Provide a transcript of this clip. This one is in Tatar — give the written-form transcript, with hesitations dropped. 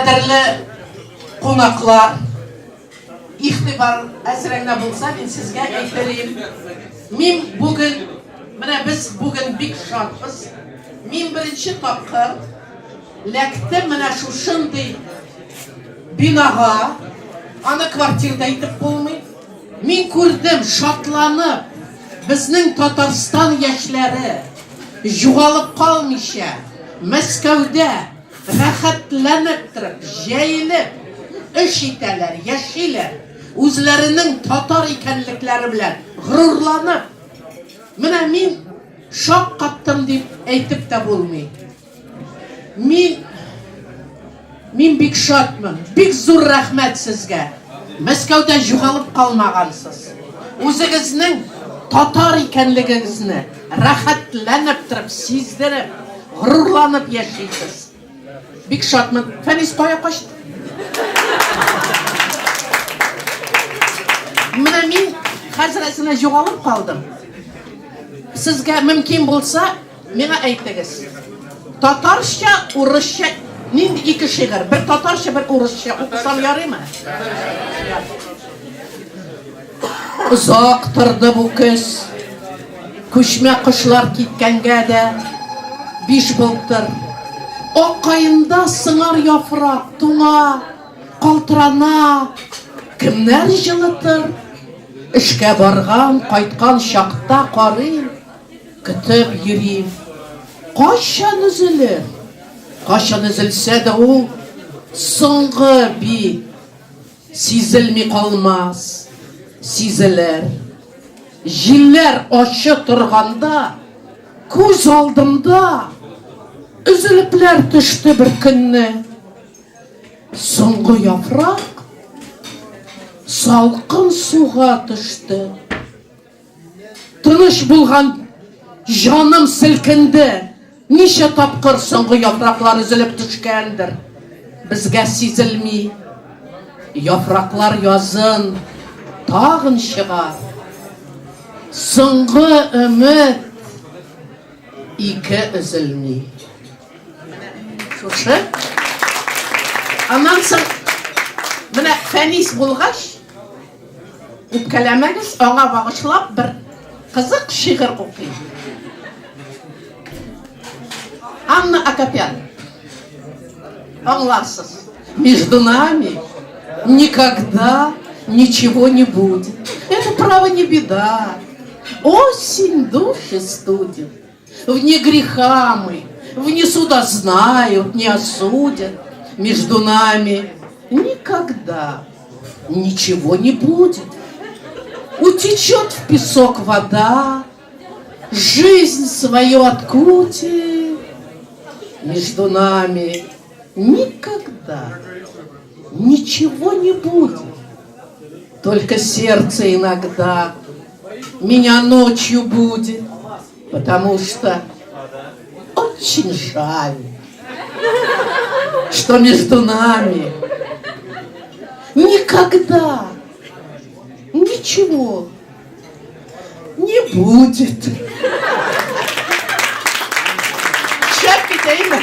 Кадерле кунаклар, игътибар әзрәк генә булса, мин сезгә әйтелим. Мин бүген, менә без бүген бик шатбыз. Мин беренче тапкыр ләктем менә шушындый бинага. Аны квартирда итеп булмый. Мин күрдем, шатланып, безнең Татарстан яшьләре югалып калмыйча, Мәскәүдә рәхәтләнеп торып, җәелеп эш итәләр, яшиләр. Үзләренең татар икәнлекләре белән горурланып. Менә мин шаккаттым дип әйтеп тә булмый. Мин мин бик шатмын. Бик зур рәхмәт сезгә. Мәскәүдә югалып калмагансыз. Үзегезнең татар икәнлегегезне рәхәтләнеп торып, сиздереп, горурланып яшисез. Бик шатмын. Фәнис кая качты? Менә мин хәзер әзенә югалып калдым. Сезгә мөмкин булса, миңа әйтегез. Татарча, урысча нинди ике шигырь? Бер татарча, бер урысча укысам ярыймы? Озак торды бу көз. Күчмә кошлар киткәнгә дә биш былтыр. Ак каенда сыңар яфрак туңа, калтырана. Кемнәр җылытыр? Эшкә барган, кайткан чакта карыйм, көтеп йөрим. Кайчан өзелер? Кайчан өзелсә дә ул соңгы бит. Сизелми калмас, сизелер. Җилләр ачы торганда, күз алдымда өзелепләр төште бер көнне. Соңгы яфрак салкын суга төште. Тыныч булган җаным селкенде. Ничә тапкыр соңгы яфраклар өзелеп төшкәндер. Безгә сизелми. Яфраклар язын тагын чыга. Соңгы өмет ике өзелми. Шушы. Аннан соң менә Фәнис булгач, Үпкәләмәгез, аңа багышлап бер кызык шигырь укыйм. Анна Акопян. Аңларсыз. Между нами никогда ничего не будет. Это право не беда. Осень души студит. Вне греха мы, вне суда знают, не осудят. Между нами никогда ничего не будет. Утечет в песок вода, жизнь свою откутит. Между нами никогда ничего не будет. Только сердце иногда меня ночью будет, потому что очень жаль, что между нами никогда ничего не будет. Шәп китәйме?